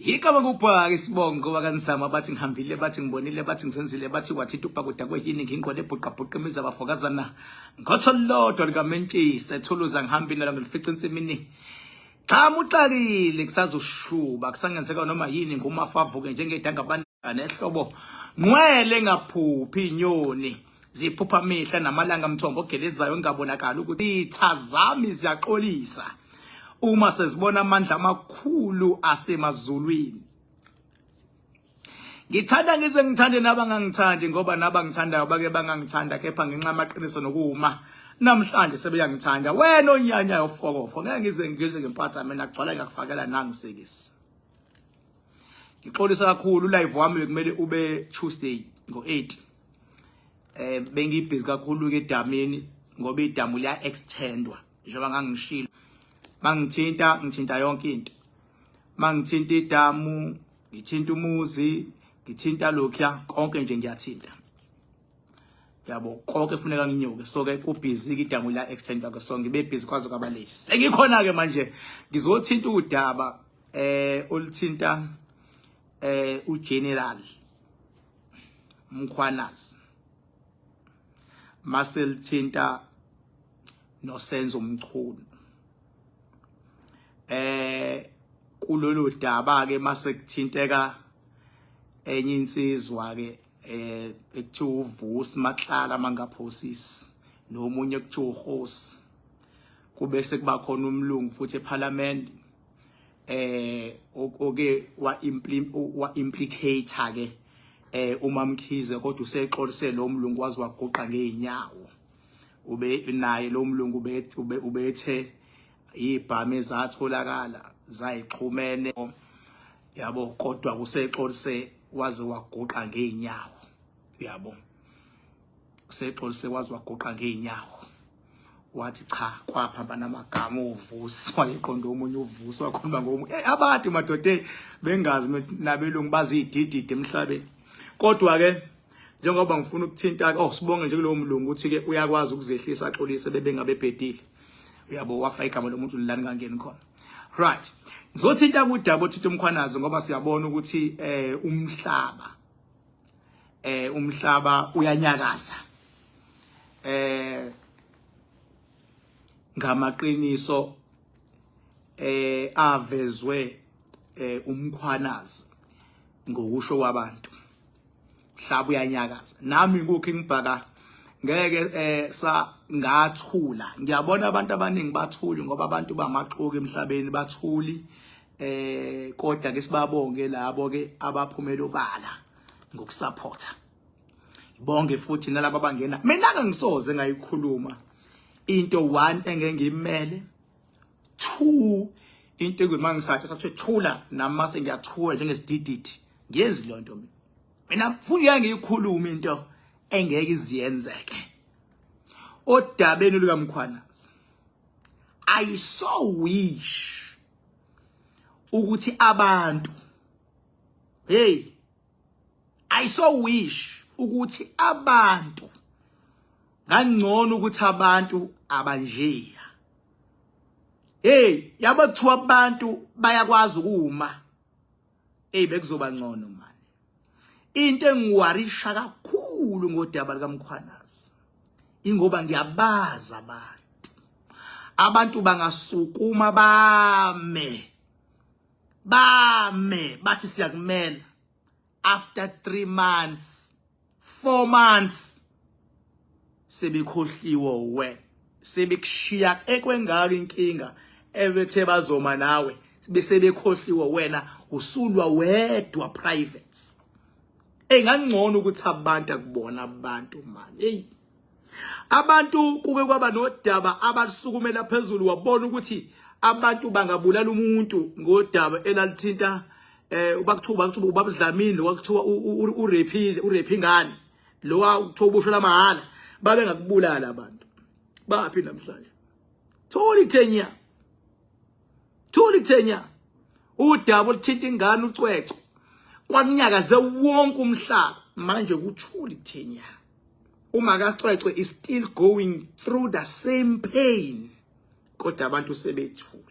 Yikho ngubhaka isibongo bakaNzama, bathi ngihambile, bathi ngibonile, bathi ngisenzile, bathi wathinta ubhakuda kweyini, ngingqwele bhuqabhuqa imizi abafokazana ngotho lodwa likamentshisi ethuluza, ngihambile nalo ngilifica ensimini. Cha, uxakile, kusazoshuba, kusangenzeka noma yini, ngumafa avuke njengedanga nehlobo nqwele ngaphuphi inyoni ziphupha mihla namalanga, mthombo ogelezayo engabonakali ukuthi itha zami ziyaxolisa uma sezibona amandla amakhulu asemazulwini. Ngithanda ngize ngithande nabangangithandi, ngoba nabangithandayo bake bangangithanda, kepha ngenxa yamaqiniso nokuma namhlanje sebeyangithanda. Wena onyanyayo fokofo, ngeke ngize ngizwe ngempatha mina kugcwala, ngakufakela nangisekisi. Ngixolisa kakhulu, live wami bekumele ube Tuesday ngo8. Bengibhizi kakhulu ke edamini, ngoba idamu liya extendwa njengoba ngangishilo. Mangithinta, ngithinta yonke into. Mangithinta idamu, ngithinta umuzi, ngithinta lokhuya, konke nje ngiyathinta. Yabo, konke kufuneka nginyuke, so ke kubhizi ke, idamu la extendwa ke, so ngibe busy kwaze kwaba late. Sengikhona ke manje, ngizothinta udaba oluthinta uGeneral Mkhwanazi, mase lithinta noSenzo Mchunu. Kulolu daba ke mase kuthinteka enye insizwa ke ekuthiwa uVusi Matlala, mangaphosisi, nomunye ekuthiwa uHosi, kube sekuba khona umlungu futhi eParliament oke wa implicate ke uMamkhize, kodwa usexolise lo mlungu, wazi waguqa ngeenyawo. Ube naye lo mlungu ubethe ibhame ezatholakala zayixhumene, yabo, kodwa kusexolise waze waguqa ngeenyawo, yabo, usexolise waze waguqa ngeenyawo, wathi cha, kwaphambana amagama. UVusi wayeqonda omunye uVusi, wakhuluma ngomunye. Hey, abantu madoda bengazi nabelungu bazididide emhlabeni. Kodwa ke njengoba ngifuna ukuthinta, oh, sibonge nje kulowo mlungu ukuthi ke uyakwazi ukuzehlisa, axolise bebengabe bhedile, uyabo, wafa igama lomuntu lilani kangeni khona. Right, ngizothinta kudaba othinta uMkhwanazi, ngoba siyabona ukuthi umhlaba uyanyakaza ngamaqiniso avezwe uMkhwanazi. Ngokusho kwabantu, mhlaba uyanyakaza. Nami ngukho ngibhaka ngeke sa ngathula. Ngiyabona abantu abaningi bathuli ngoba abantu bamaxoki emhlabeni, bathuli. Kodwa ke sibabonge labo ke abaphumela obala ngokusupporta, bonke futhi nalabo abangena. Mina ke ngisoze ngayikhuluma into one engeke ngimele, two into ekuyima ngisathi sathiwe thula, nami mase ngiyathula njengesidididi, ngiyenzi leyo nto mina. Mina futhi ngeke ngiyikhulume into engeke iziyenzeke. Odabeni lukaMkhwanazi, I so wish ukuthi abantu, hey, I so wish ukuthi abantu ngangcono, ukuthi abantu abanjeya. Hey, yabo, kuthiwa abantu bayakwazi ukuma, hey, bekuzoba ngcono man. Into engiwarisha kakhulu ngodaba likaMkhwanazi, ingoba ngiyabaza abantu bangasukuma bame, bame bathi siyakumela, after 3 months, 4 months, sebekhohliwe we, sebekushiya ekwengaka inkinga ebethe bazoma nawe, bese bekhohliwe, wena usulwa wedwa private. Engangcono ukuthi abantu akubona abantu man. Hey, abantu kuke kwaba nodaba abalisukumela phezulu, wabona ukuthi abantu bangabulala umuntu ngodaba elalithinta ubakuthiwa ubabudlamini, kwakuthiwa urephile, urephe ingane, lo kuthiwa ubusho lamahhala, babe ngakubulala abantu. Baphi namhlanje? Thuli kuthenya, thuli kuthenya. Udaba oluthinta ingane uCwecwe kwakunyakaze wonke umhlaba, manje kuthuli kuthenya. Uma kaCwecwe is still going through the same pain, kodwa abantu sebethuli.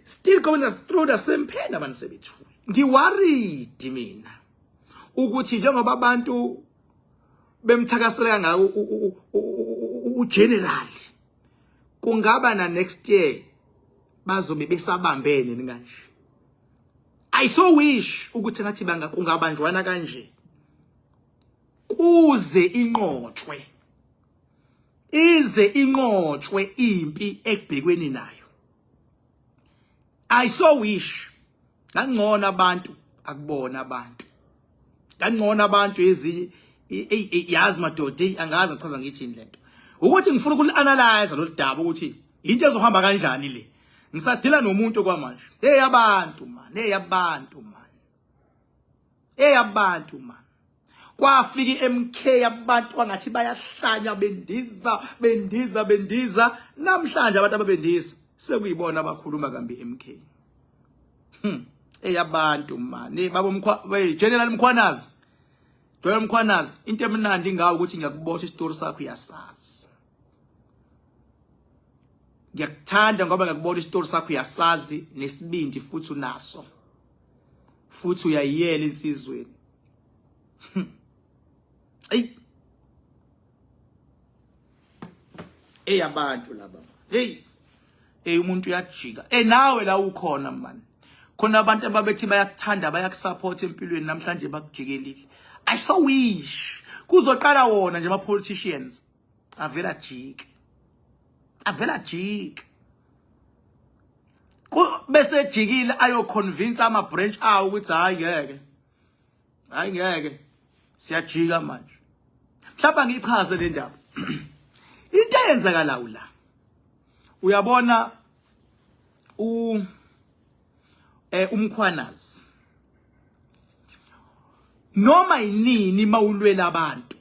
Still going through the same pain abantu sebethule. Ngiworried mina ukuthi njengoba abantu bemthakasela kangaka ugeneral, kungaba na next year bazobe besabambene kanje. I so wish ukuthi ngathi banga kungabanjwana kanje kuze inqotshwe, ize inqotshwe impi ekubhekweni nayo. I so wish. Kangcono abantu akubona abantu, kangcono abantu ezinye. Yazi madoda, angazi ngichaza ngithini lento, ukuthi ngifuna ukuli-analyze lolu daba ukuthi into ezohamba kanjani le. Ngisadila nomuntu kwamanje. Hey abantu man, hey abantu man, hey abantu man. Kwafika iMK, abantu kwangathi bayahlanya, bendiza, bendiza, bendiza. Namhlanje abantu ababendiza sekuyibona abakhuluma kambi MK. Eyabantu man. Hey baba Mkhwa, hey General Mkhwanazi, General Mkhwanazi, into emnandi ngawo ukuthi ngiyakubosha, isitori sakho uyasazi. Ngiyakuthanda ngoba ngiyakubona, isitori sakho uyasazi, nesibindi futhi unaso, futhi uyayiyela insizweni. Ey, eyabantu laba. Hey hey, umuntu uyajika. Eh, nawe la ukhona man, khona abantu ababethi bayakuthanda, bayakusupport empilweni, namhlanje bakujikelile. I so wish kuzoqala wona nje ama politicians avela jike, avela jike, bese ejikile ayo convince ama branch awo ukuthi hayi ngeke, hayi ngeke, siyajika manje. Mhlawumbe ngichaze le ndaba, into eyenzakalayo la. Uyabona u uMkhwanazi, noma yinini mawulwela abantu,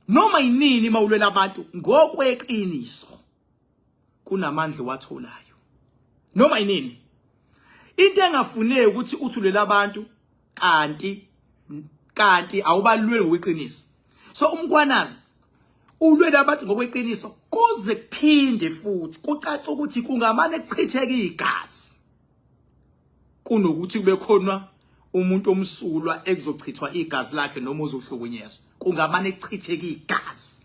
noma yinini mawulwela abantu ngokweqiniso, kunamandla watholayo. Noma yinini into engafuneki ukuthi uthulele abantu kanti awubalweli ngokweqiniso. So uMkhwanazi ulwela abantu ngokweqiniso, kuze kuphinde futhi kucace ukuthi kungamane kuchitheke igazi kunokuthi kube khona umuntu omsulwa ekuzochithwa igazi lakhe noma uzohlukunyezwa. Kungamane kuchitheke igazi,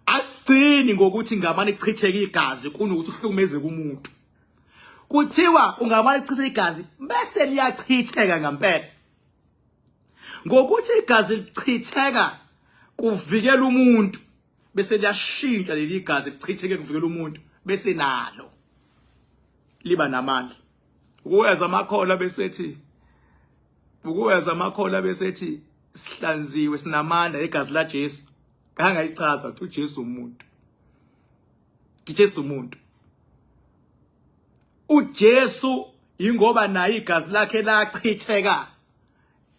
agcini ngokuthi ngamane kuchitheke igazi kunokuthi uhlukumezeke umuntu. Kuthiwa kungamane kuchitheke igazi, bese liyachitheka ngempela. Ngokuthi igazi lichitheka kuvikela umuntu, bese liyashintsha leli gazi kuchitheke kuvikela umuntu, bese nalo liba namandla. Ukuweza amakhola besethi, ukuweza amakhola besethi sihlanziwe, sinamandla igazi la Jesu. Kangayichaza ukuthi uJesu umuntu, uJesu umuntu, uJesu ingoba naye igazi lakhe lachitheka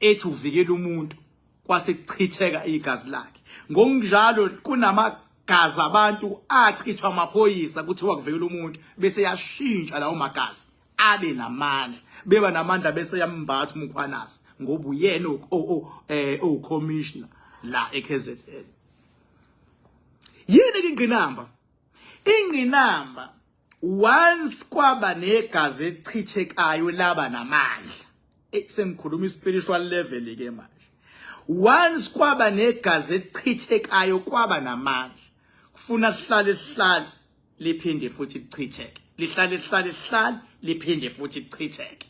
ethi uvikela umuntu, kwase kuchitheka igazi lakhe. Ngokunjalo kunamagazi abantu achithwa amaphoyisa kuthiwa kuvikela umuntu, bese yashintsha lawo magazi abe namandla, beba namandla, bese yambatha uMkhwanazi ngoba uyena owucommissioner la eKZN. Yini ke ingqinamba? Ingqinamba, once kwaba negazi elichithekayo laba namandla, sengikhuluma i-spiritual level ke manje, once kwaba negazi elichithekayo kwaba namandla, kufuna sihlale sihlale liphinde futhi lichitheke, lihlale lihlale lihlale liphinde futhi lichitheke.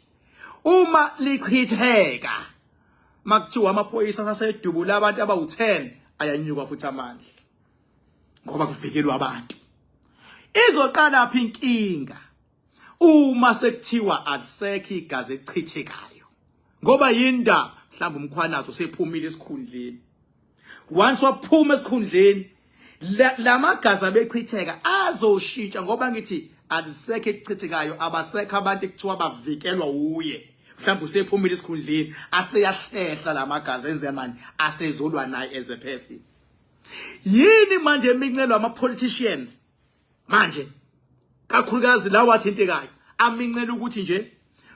Uma lichitheka, makuthiwa amaphoyisa asedubula abantu abawu10, ayanyuka futhi amandla ngoba kuvikelwa abantu. Izoqala phi inkinga? Uma sekuthiwa akusekho igazi elichithekayo, ngoba yindaba mhlawumbe uMkhwanazi usephumile esikhundleni. Once waphuma esikhundleni, lamagazi abechitheka azoshintsha, ngoba ngithi alisekho ekuchithekayo, abasekho abantu ekuthiwa bavikelwa uye. Mhlawumbe usephumile esikhundleni, aseyahlehla lamagazi, enze manje asezolwa naye as a person. Yini manje emincelo ama politicians manje, kakhulukazi lawa athintekayo, amincela ukuthi nje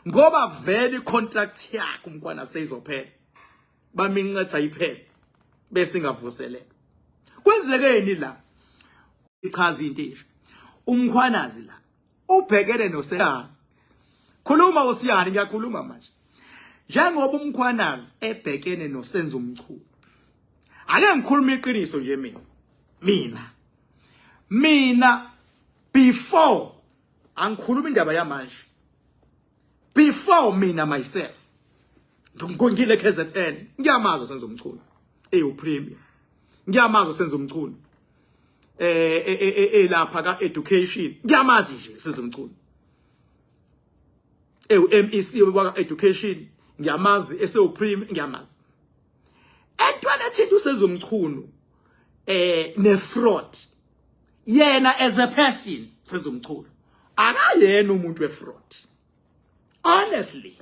ngoba vele icontract yakhe uMkhwana seyizophela, bamincetha iphele bese ingavuselelwa? Kwenzekeni la? Ichaza into esho uMkhwanazi la. Ubhekene noSiyani. Khuluma uSiyani ngiyakhuluma manje. Njengoba uMkhwanazi ebhekene noSenzo Mchunu. Ake ngikhulume iqiniso nje mina. Mina. Mina before angikhuluma indaba yamanje. Before mina myself ngikongile KZN ngiyamazi uSenzo Mchunu. Eyu premier. Ngiyamazi uSenzo Mchunu. Eh, eh, eh, eh lapha ka education ngiyamazi nje Senzo Mchunu. Ewu MEC waka education ngiyamazi esewu premier ngiyamazi. Entwana ethinta uSenzo Mchunu eh ne fraud yena as a person Senzo Mchunu akayena umuntu we fraud honestly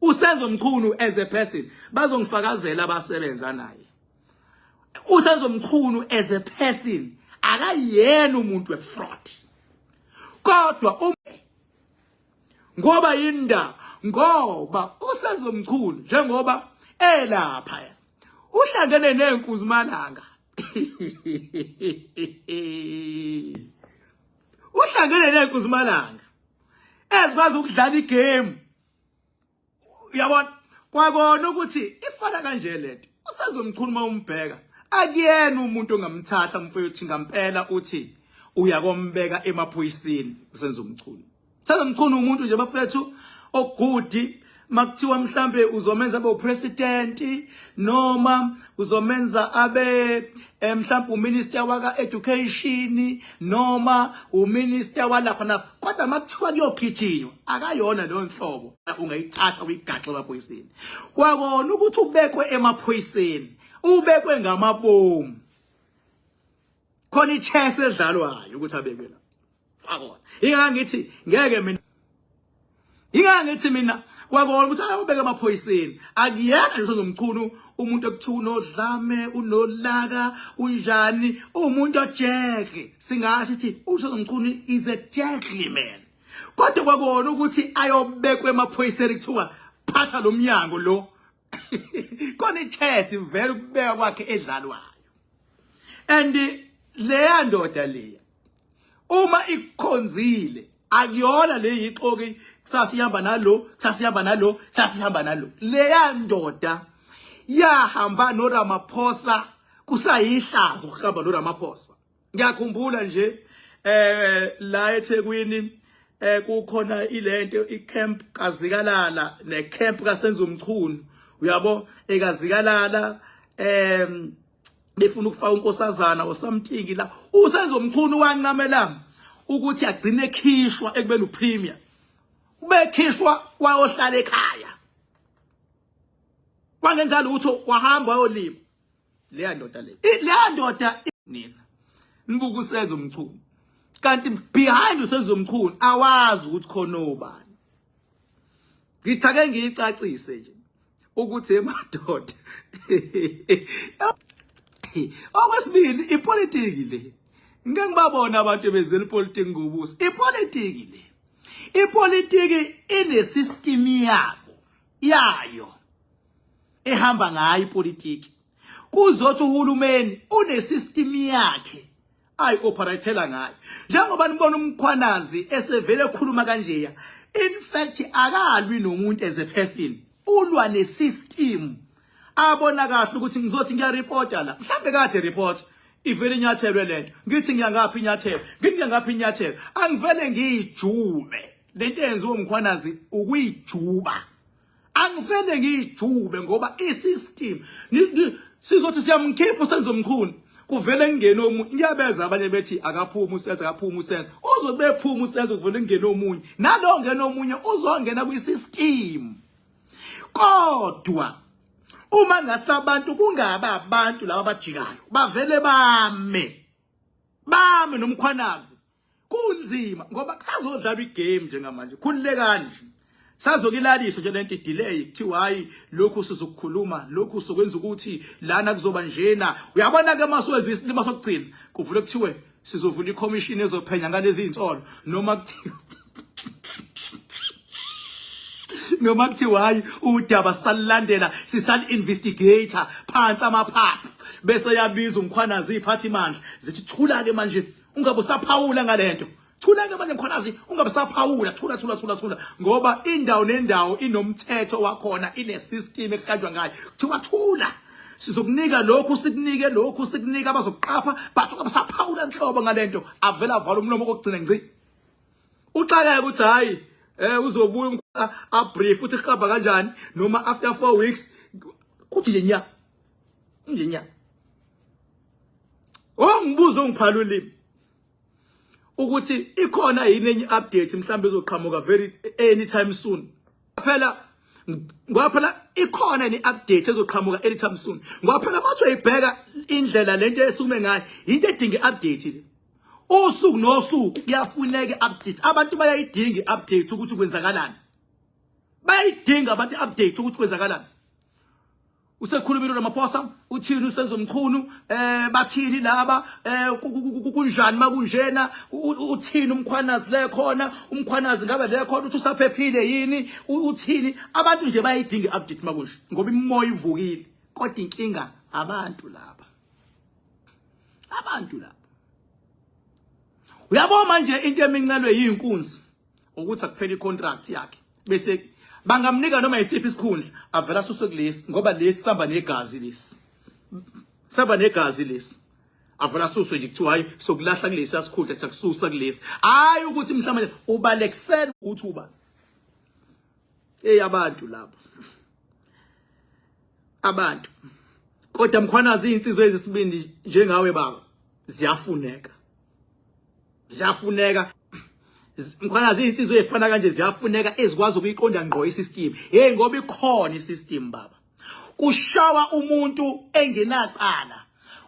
uSenzo Mchunu as a person bazongifakazela abasebenza naye uSenzo Mchunu as a person akayena umuntu we fraud kodwa um, ngoba yinda ngoba uSenzo Mchunu njengoba elapha uhlangene nenkuzimalanga uhlangene nenkuzimalanga ezikwazi ukudlala igame uyabona kwakona ukuthi ifana kanje lento usezomchunu uma umbheka akuyena umuntu ongamthatha mfowethu ngampela uthi uyakombeka emaphoyiseni usenzo mchunu senzo mchunu umuntu nje bafethu ogudi makuthiwa mhlambe uzomenza abe upresident noma uzomenza abe eh, mhlambe uminister waka education noma uminister walapha napha kodwa makuthiwa kuyogijinywa akayona leyo nhlobo ungayithatha uyigaxe emaphoyiseni kwakona ukuthi ubekwe emaphoyiseni ubekwe ngamabomu khona ichess edlalwayo ukuthi abekwe la kwakona ingaka ngithi ngeke mina ingaka ngithi mina kwakona ukuthi ayobeka emaphoyiseni akuyena nje uMchunu umuntu ekuthiwa unodlame unolaka unjani umuntu ojeke singasho sithi uSomchunu is a gentleman kodwa kwakona ukuthi ayobekwa emaphoyiseni kuthiwa phatha lo mnyango lo khona ichess vele ukubeka kwakhe edlalwayo and leya ndoda leya uma ikukhonzile akuyona le yixoki kusasa ihamba nalo kusasa ihamba nalo kusasa ihamba nalo leya ndoda yahamba noRamaphosa kusayihlazo ukuhamba noRamaphosa ngiyakhumbula nje eh la eThekwini eh kukhona ilento icamp kaZikalala necamp kaSenzo Mchunu uyabo ekaZikalala em befuna ukufaka unkosazana or something la uSenzo Mchunu wancamela ukuthi agcine ekhishwa ekubeni upremier ubekhishwa wayohlala ekhaya kwangenza lutho wahamba wayolima leya ndoda le leya ndoda nina nibuka uSenzo Mchunu kanti behind uSenzo Mchunu awazi ukuthi khona obani ngithi ake ngiyicacise nje ukuthi emadoda okwesibili ipolitiki le ngike ngibabona abantu bezela ipolitiki ngobuso ipolitiki le ipolitiki ine system yabo yayo ehamba ngayo ipolitiki kuzothi uhulumeni une system yakhe ayi-operate-ela ngayo njengoba nibona umkhwanazi esevele ekhuluma kanjeya in fact akalwi nomuntu as a person ulwa ne-system abona kahle ukuthi ngizothi ngiyareporta la mhlawumbe kade report ivele inyathelwe lento ngithi ngiyangaphi inyathelo ngithi ngiyangaphi inyathelo angivele ngiyijube lento eyenziwa umkhwanazi ukuyijuba angifele ngiyijube ngoba isystem sizothi siyamkhipha usenzo mkhulu kuvele kungene omunye ngiyabeza abanye bethi akaphuma usenzo akaphuma usenzo uzobe bephuma usenzo kuvele kungene omunye nalo ngena omunye uzongena kwisystem kodwa uma ngasabantu kungaba abantu laba abajikayo bavele bame bame nomkhwanazi kunzima ngoba kusazodlalwa igame njengamanje khululekani nje sazokilaliswa nje lento delay kuthiwa hayi lokhu sizokukhuluma lokhu sokwenza ukuthi lana kuzoba njena uyabona ke maswezwe isilima sokugcina kuvule kuthiwe sizovula icommission ezophenya ngalezi insolo noma kuthiwa noma kuthiwa hayi udaba sisalulandela sisal investigator phansi amaphaphu bese yabiza umkhwanazi iphathi imandla zithi thula ke manje ungabe usaphawula ngalento Thula-ke manje Mkhwanazi, ungabe saphawula. Thula, thula, thula, thula, ngoba indawo nendawo inomthetho wakhona, ine-system ekuhanjwa ngayo. Kuthiwa thula, sizokunika lokhu, sikunike lokhu, sikunike abazokuqapha, but ungabe saphawula nhlobo ngalento. Avela avala umlomo kokugcina ngci. Uxakeke ukuthi hayi, uzobuya a brief uthi kuhamba kanjani, noma after 4 weeks kuthi nje nya nje nya. Ongibuza ongiphala ulimi ukuthi ikhona yini enye update mhlawumbe ezoqhamuka very anytime soon. Phela ngoba phela ikhona ni update ezoqhamuka anytime soon, ngoba phela mathi uyibheka indlela lento esukume ngayo, into edinga i-update le. Usuku nosuku kuyafuneka i-update, abantu bayayidinga i-update ukuthi kwenzakalani, bayayidinga abantu i-update ukuthi kwenzakalani. Usekhulumile uRamaphosa, uthini uSenzo Mchunu, bathini laba, kunjani makunjena, uthini uMkhwanazi le khona, uMkhwanazi ngabe le khona uthi usaphephile yini, uthini. Abantu nje bayayidinga i-update makunje, ngoba imimoya ivukile. Kodwa inkinga abantu laba, abantu laba, uyabo manje into emincelwe yinkunzi ukuthi akuphela icontract yakhe, bese bangamnika noma yisiphi isikhundla, avela asuswe kulesi, ngoba lesi samba negazi, lesi samba negazi lesi. Avela asuswe nje, kuthiwa hayi, sokulahla kulesi asikhundla, siyakususa kulesi. Hayi ukuthi mhlawumbe ubalekisela ukuthi uba hey, abantu labo, abantu. Kodwa Mkhwanazi, izinsizwa ezisibindi njengawe baba ziyafuneka, ziyafuneka Mkhwanazi. Izinsizwa ezifana kanje ziyafuneka, ezikwazi ukuyiqonda ngqo isystem. Hey, ngoba ikhona isystem baba, kushawa umuntu engenacala,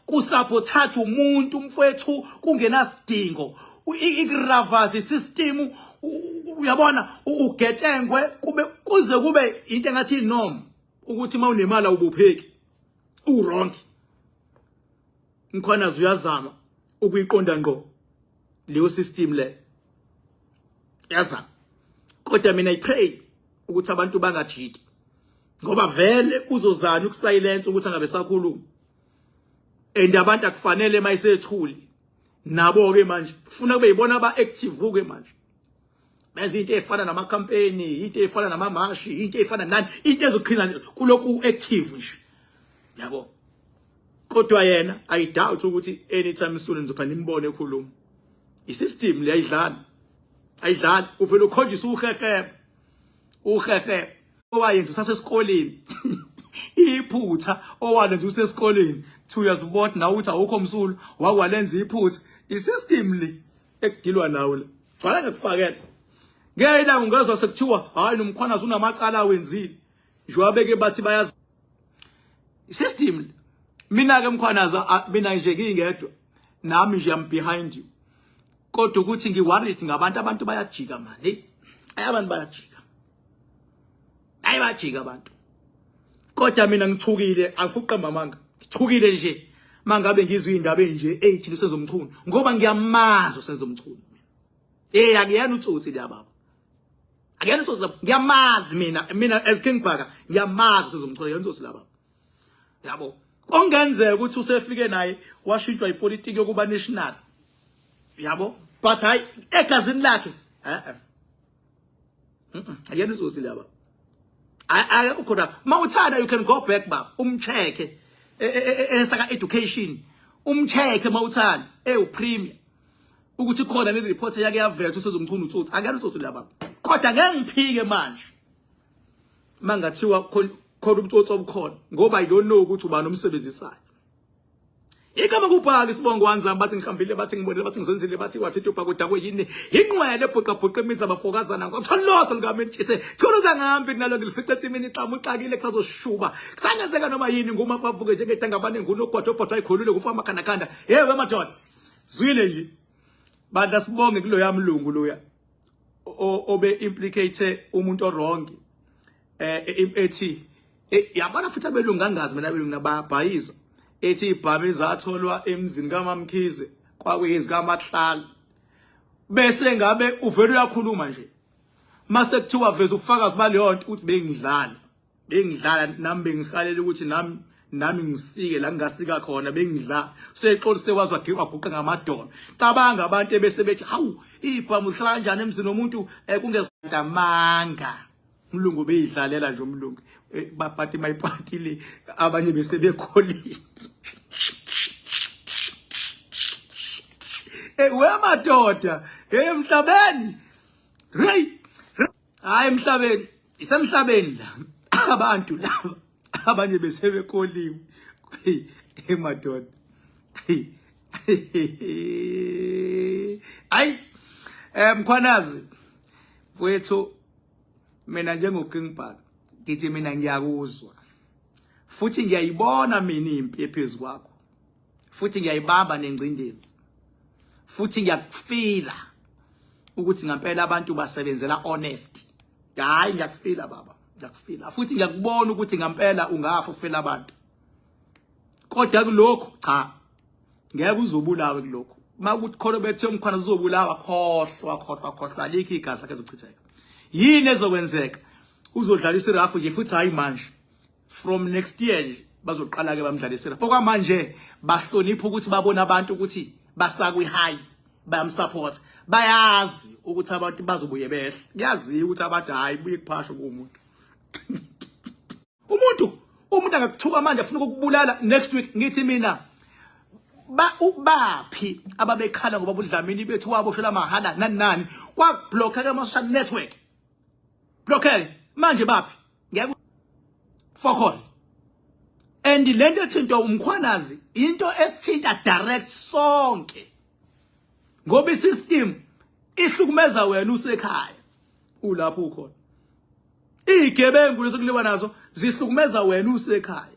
kusabotage umuntu mfowethu kungenasidingo, ikuravaza isystem, uyabona, ugetshengwe kube kuze kube into engathi norm ukuthi uma unemali awubopheki, uwrong. Mkhwanazi uyazama ukuyiqonda ngqo leyo system le, yazama. Kodwa mina I pray ukuthi abantu bangajiki, ngoba vele uzozana ukusilence ukuthi angabe sakhuluma, and abantu akufanele mayisethuli nabo ke manje kufuna kube yibona aba active ke manje, benza into ezifana nama campaign, into ezifana namamashi, into ezifana nani, into ezoqhina kulokhu active nje, yabo. Kodwa yena I doubt ukuthi anytime soon nizopha nimbone ekhuluma. Isystem leyayidlala, ayidlali, uvela ukhonjisa uhehebe, uhehebe owayenza usasesikoleni, iphutha owalenza usesikoleni, 2 years ubona nawe ukuthi awukho msulu, wakwalenza iphutha. Isystem le ekudilwa nawe le, gcwala ngekufakela ngeke ilanga ungezwa sekuthiwa hayi, noMkhwanazi unamacala awenzile, njengoba beke bathi bayazi system. Mina ke Mkhwanazi, mina nje ngingedwa nami nje I'm behind you, kodwa ukuthi ngi-worried ngabantu. Abantu bayajika man, hey, abantu bayajika, hayi, bayajika abantu. Kodwa mina ngithukile, angifuqe amanga, ngithukile nje mangabe ngizwe indaba enje eyithini uSenzo Mchunu, ngoba ngiyamazi uSenzo Mchunu. Akuyena utsotsi la baba, akuyena utsotsi la, ngiyamazi mina. Mina as King Bhaka ngiyamazi uSenzo Mchunu, akuyena utsotsi la baba, yabo. Ongenzeka ukuthi usefike naye washintshwa ipolitiki yokuba national, yabo, but hayi, egazini lakhe eh akuyena utsotsi la baba, akekho khona. Mawuthanda you can go back baba, umcheck esaka education, umcheck mawuthanda ewu premier ukuthi khona le report yake yavela uSenzo Mchunu utsotsi. Akuyena utsotsi la baba, kodwa ngeke ngiphike manje mangathiwa khona ubutsotsi obukhona, ngoba I don't know ukuthi ubani omsebenzisayo. Igama kubhaka isibongo wanzami, bathi ngihambile, bathi ngibonile, bathi ngizenzile, bathi wathi ubhaka udakwe yini, inqwele ebhuqa bhuqa imizi abafokazana ngotholotho likamentshise thuluza ngambi kunalo ngilifice ensimini ixamu uxakile, kusazoshuba, kusangenzeka noma yini. Nguma bavuke njengedangabane, ngunogwajo obhodwa ayikhulule kufa amakhandakhanda. Hey wemadoda, zwile nje bandla, sibonge kuloya mlungu loya obe implicate umuntu owrong, ethi yabona futhi abelungu, angazi mina, abelungu nabayabhayiza, ethi ibhamu ezatholwa emzini kaMamkhize kwakuyezi kaMahlala, bese ngabe uvela uyakhuluma nje mase kuthiwa veza ubufakazi baleyo nto, uthi bengidlala, bengidlala nami, bengihalela ukuthi nami Nami ngisike la ngingasika khona bengidla. Sexolise wazi waguqa ngamadolo. Cabanga abantu ebese bethi hawu ibhamu lihlala kanjani emzini womuntu eh, kungezamanga. Umlungu beyidlalela nje umlungu. Eh, bapati mayipati le abanye bese bekholile. Eh wemadoda, hey emhlabeni. Hey. Hayi emhlabeni, isemhlabeni la. Abantu laba abanye bese bekholiwe. Hey emadoda. Hey. Ayi eh Mkhwanazi mfowethu mina njengo King Bhaka ngithi mina ngiyakuzwa futhi ngiyayibona mina impi ephezulu kwakho futhi ngiyayibamba nengcindezi futhi ngiyakufila ukuthi ngempela abantu basebenzela honest. Hayi ngiyakufila baba, ngiyakufila futhi ngiyakubona ukuthi ngempela ungafa ufela abantu, kodwa kulokhu cha, ngeke uzobulawe kulokhu. Makuthi khona bethe uMkhwana uzobulawa, khohlwa khohlwa khohlwa, alikho igazi lakhe ezochitheka. Yini ezokwenzeka? Uzodlalisa irafu nje futhi hayi manje, from next year nje bazoqala ke bamdlalise irafu. Okwamanje bahlonipha ukuthi babona abantu ukuthi basakwi high, bayamsupport, bayazi ukuthi abantu bazobuye behle. Kuyaziwa ukuthi abantu hayi buye kuphasha kumuntu. Umuntu angakuthuka manje afuna ukukubulala next week. Ngithi mina ba ubaphi ababekhala ngoba uDlamini bethu waboshela mahala nani nani, kwakublockeka ama social network, blockeke. Manje baphi? Ngeke fokol. And lento ethinta uMkhwanazi into esithinta direct sonke, ngoba isystem ihlukumeza wena usekhaya ulapho ukhona. Izigebengu lezokuliwa nazo zihlukumeza wena usekhaya.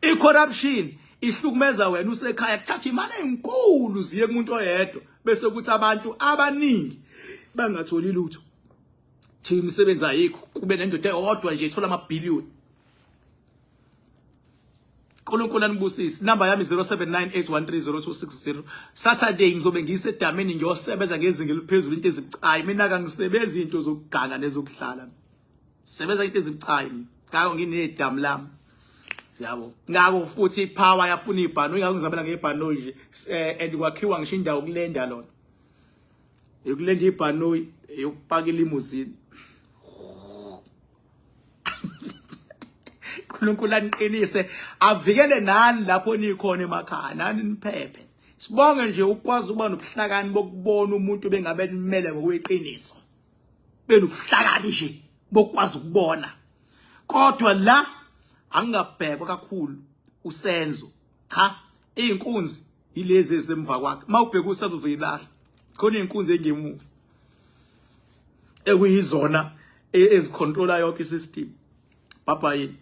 I-corruption ihlukumeza wena usekhaya. Kuthatha imali enkulu ziye kumuntu oyedwa, bese kuthi abantu abaningi bangatholi lutho. Thi imisebenzi ayikho, kube nendoda eyodwa nje ithola amabhiliyoni. uNkulunkulu anibusise. Inamba yami 0798130260. Saturday ngizobe ngisedamini ngiyosebenza ngezinga eliphezulu, into ezibucayi. Mina kangisebenzi into zokuganga nezokudlala. Sebenza into ezibucayi. Ngakho nginedamu lami. Yabo. Ngakho futhi ipower yafuna ibhanoyi, ngakho ngizabela ngebhanoyi nje. And kwakhiwa ngisho indawo kulenda lona. Yokulenda ibhanoyi, yokupaka ilimuzini. uNkulunkulu aniqinise, avikele nani lapho nikhona emakhaya, nani niphephe. Sibonge nje ukwazi ukuba nobuhlakani bokubona umuntu bengabe nimele ngokweqiniso, benobuhlakani nje bokwazi ukubona. Kodwa la angingabhekwa kakhulu uSenzo, cha, izinkunzi yilezi ezisemva kwakhe. Mawubheka uSenzo uzoyilahla, khona izinkunzi engemuva ekuyizona ezicontrola yonke isystem. Bye bye.